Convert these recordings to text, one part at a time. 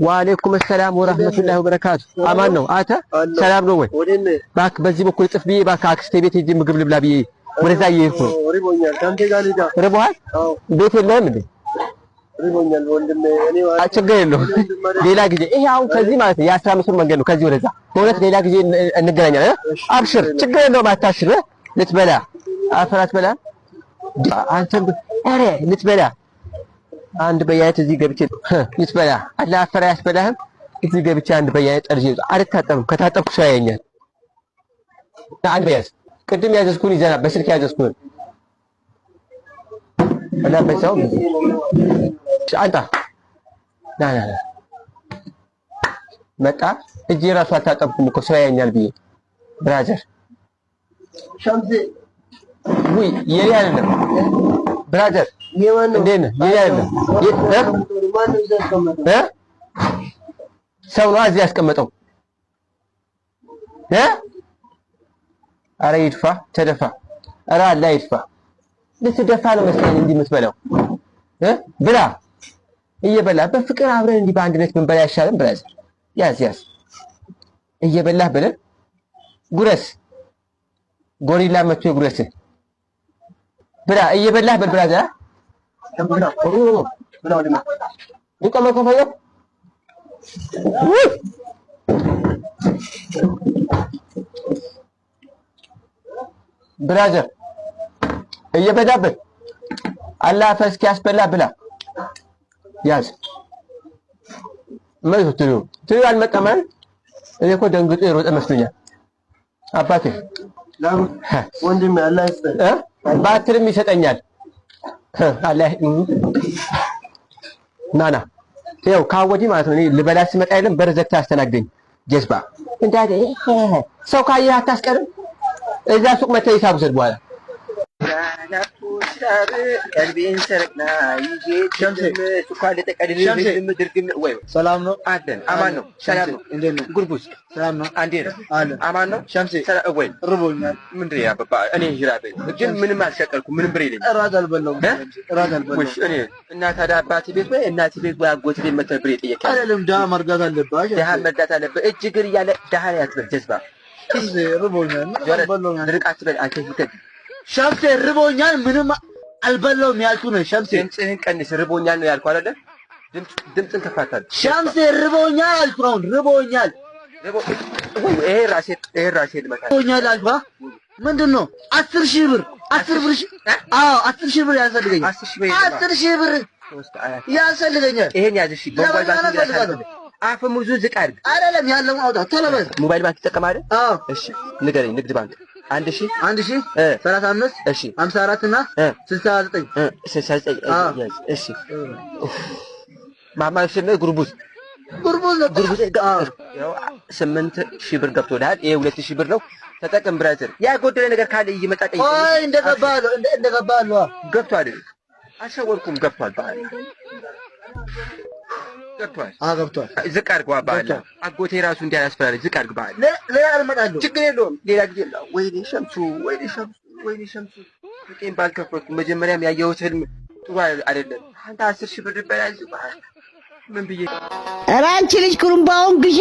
ወአለይኩም ሰላም ወራህመቱላሂ ወበረካቱ። አማን ነው። አተ ሰላም ነው ወይ? እባክህ በዚህ በኩል እጥፍ ብዬ እባክህ አክስቴ ቤት ሄጄ ምግብ ልብላ ብዬ ወደዛ እየሄድኩ ነው። ርቦሃል? ቤት የለህም እንዴ? ችግር የለውም። ሌላ ጊዜ ይሄ አሁን ከዚህ ማለት ነው የ15 ብር መንገድ ነው ከዚህ ወደዛ። በእውነት ሌላ ጊዜ እንገናኛለን። አብሽር፣ ችግር የለውም። አታሽር። ልትበላ አፈር አትበላም አንተም። ኧረ ልትበላ አንድ በያይት እዚህ ገብቼ ልትበላ አለ አፈር አያስበላህም። እዚህ ገብቼ አንድ በያይት ጠርዤ አልታጠብም። ከታጠብኩ ሰው ያየኛል። አንድ በያዝ ቅድም ያዘዝኩህን ይዘና በስልክ ያዘዝኩህን እና በዛው አንጣ ና ና ና መጣ። እጄ ራሱ አልታጠብኩም እኮ ሰው ያየኛል ብዬ brother። ውይ የኔ አይደለም brother፣ እንዴት ነህ? የኔ አይደለም እ ሰው ነው እዚህ ያስቀመጠው እ ኧረ ይድፋ ተደፋ። ኧረ አላህ ይድፋ። ልትደፋ ነው መሰለኝ እንዲህ የምትበላው እ ብላ እየበላ በፍቅር አብረን እንዲህ በአንድነት ብንበላ አይሻልም? brother ያዝ ያዝ እየበላህ ብለን ጉረስ። ጎሪላ መጥቶ ጉረስ። ብላ እየበላህ በል brother። brother እየበላበት አላህ አፈር እስኪያስበላ ብላ። ያዝ መቶ ትዩ ትዩ አልመጣም አይደል? እኔ እኮ ደንግጦ የሮጠ መስሎኛል። አባቴ ወንድሜ አላህ ይስጥህ። ባትርም ይሰጠኛል። አላህ ና ና ይኸው ካወዲህ ማለት ነው። እኔ ልበላ ስመጣ የለም በር ዘግተህ አስተናግደኝ። ጀዝባ እንዳለ ሰው ካየህ አታስቀርም። እዛ ሱቅ መተህ ሂሳብ ውሰድ በኋላ ሰላም ነው አለን። አማን ነው። ሰላም ነው። እንዴት ነው? ጉርጉዝ ሰላም ነው። አንዴ ነው። አለን። አማን ነው። ሸምሴ ሰላም ወይ ርቦኛል። ምንድን ነው ያበባ? እኔ ሂራበኝ ግን ምንም አልሸቀልኩም። ምንም ብር የለኝም። እራት አልበላሁም። እ? እራት አልበላሁም። ውይ እኔ እና ታዲያ አባቴ ቤት ወይ እናቴ ቤት ወይ አጎቴ ቤት መተህ ብር የጠየቀኝ አይደለም ድሀ መርዳት አለብህ። ድሀ መርዳት አለብህ። እጅ እግር እያለ ድሀ ላይ አትበል ጀዝባ። ሸምሴ ርቦኛል። ምንም አልበላሁም። ድርቅ አትበል አንተ ሂተት ሸምሴ ርቦኛል። ምንም አልበላሁም ያልኩህ ነው። ሸምሴ ድምፅህን ቀንስ። ርቦኛል ነው ያልኩህ አይደለ? ድምፅህን ከፍ አታድርግ። ሸምሴ ርቦኛል አልኩህ። አሁን ርቦኛል ይሄ ራሴ ይሄ ራሴ ልመታ ርቦኛል አልኩህ። ምንድን ነው 10,000 ብር 10 ብር አዎ 10,000 ብር ያስፈልገኛል። 10,000 ብር 10,000 ብር ያስፈልገኛል። ይሄን ያዝ። እሺ በሞባይል ባንክ እፈልጋለሁ። አፈሙዙ ዝቅ አድርግ። አይደለም ያለውን አውጣ ቶሎ በል። ሞባይል ባንክ ትጠቀማለህ? አዎ እሺ ንገረኝ። ንግድ ባንክ 1000 1000 35 እሺ 54 እና 69 69 ያዝ። እሺ ማማ ስም ጉርቡዝ ጉርቡዝ ጉርቡዝ ያው 8,000 ብር ገብቶልሃል። ይሄ 2,000 ብር ነው። ተጠቅም brother። ያ ጎደለ ነገር ካለ እየመጣ ጠይቅ። ቆይ እንደገባ አለው እንደገባ አለው ገብቷል። አልሸወድኩም። ገብቷል። በዓል ገብቷል። አዎ ገብቷል። ዝቅ አድርገው በዓል አጎቴ ራሱ እንዲህ አላስፈራለች። ዝቅ አድርግ በዓል ሌላ አልመጣለሁ። ችግር የለውም። ሌላ ጊዜ ወይኔ ሸምሱ፣ ወይኔ ሸምሱ፣ ወይኔ ሸምሱ ሱቄን ባልከፈትኩ መጀመሪያም ያየሁት ህልም ጥሩ አይደለም። አንተ 10,000 ብር ይበላል ምን ብዬ ኧረ አንቺ ልጅ ኩሩምባውን ግዢ።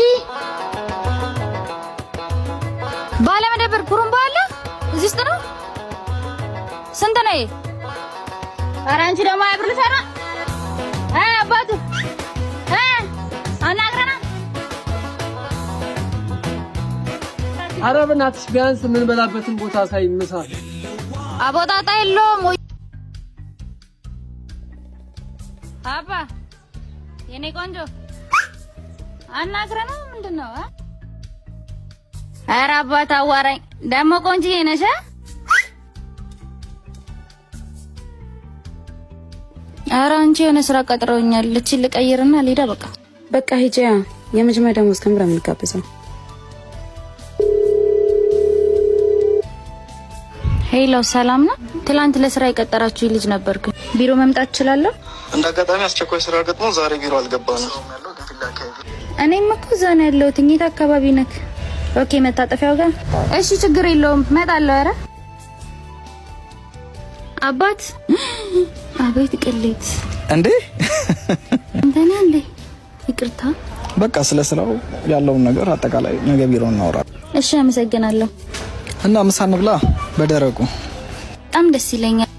ባለመደብር ኩሩምባ አለ እዚህ ውስጥ ነው። ስንት ነው ይሄ? ኧረ አንቺ ደግሞ አይብር ልሰራ አባቱ አናግረና። ኧረ በእናትሽ ቢያንስ የምንበላበትን ቦታ ሳይ ምሳ አቦጣጣ የለውም ወይ አባ የኔ ቆንጆ አናግረና ምንድን ነው? ኧረ አባት አዋራኝ ደግሞ ቆንጆዬ ነሽ። ኧረ አንቺ የሆነ ስራ ቀጥረውኛል። ልቺ ልቀይርና ልሂዳ በቃ በቃ ሂጂ። የመጀመሪያ ደሞዝ ከምር የምንጋበዘው። Hello ሰላም ነው። ትላንት ለስራ የቀጠራችሁ ልጅ ነበርኩ። ቢሮ መምጣት እችላለሁ? እንደ አጋጣሚ አስቸኳይ ስራ ገጥሞ ዛሬ ቢሮ አልገባንም። እኔም እኮ እዛ ነው ያለሁት። የት አካባቢ ነክ? Okay መታጠፊያው ጋር። እሺ ችግር የለውም እመጣለሁ። ኧረ አባት አቤት ቅሌት። እንዴ? እንተና እንዴ፣ ይቅርታ። በቃ ስለ ስራው ያለውን ነገር አጠቃላይ ነገ ቢሮ እናወራለን። እሺ፣ አመሰግናለሁ። እና ምሳ እንብላ በደረቁ። በጣም ደስ ይለኛል።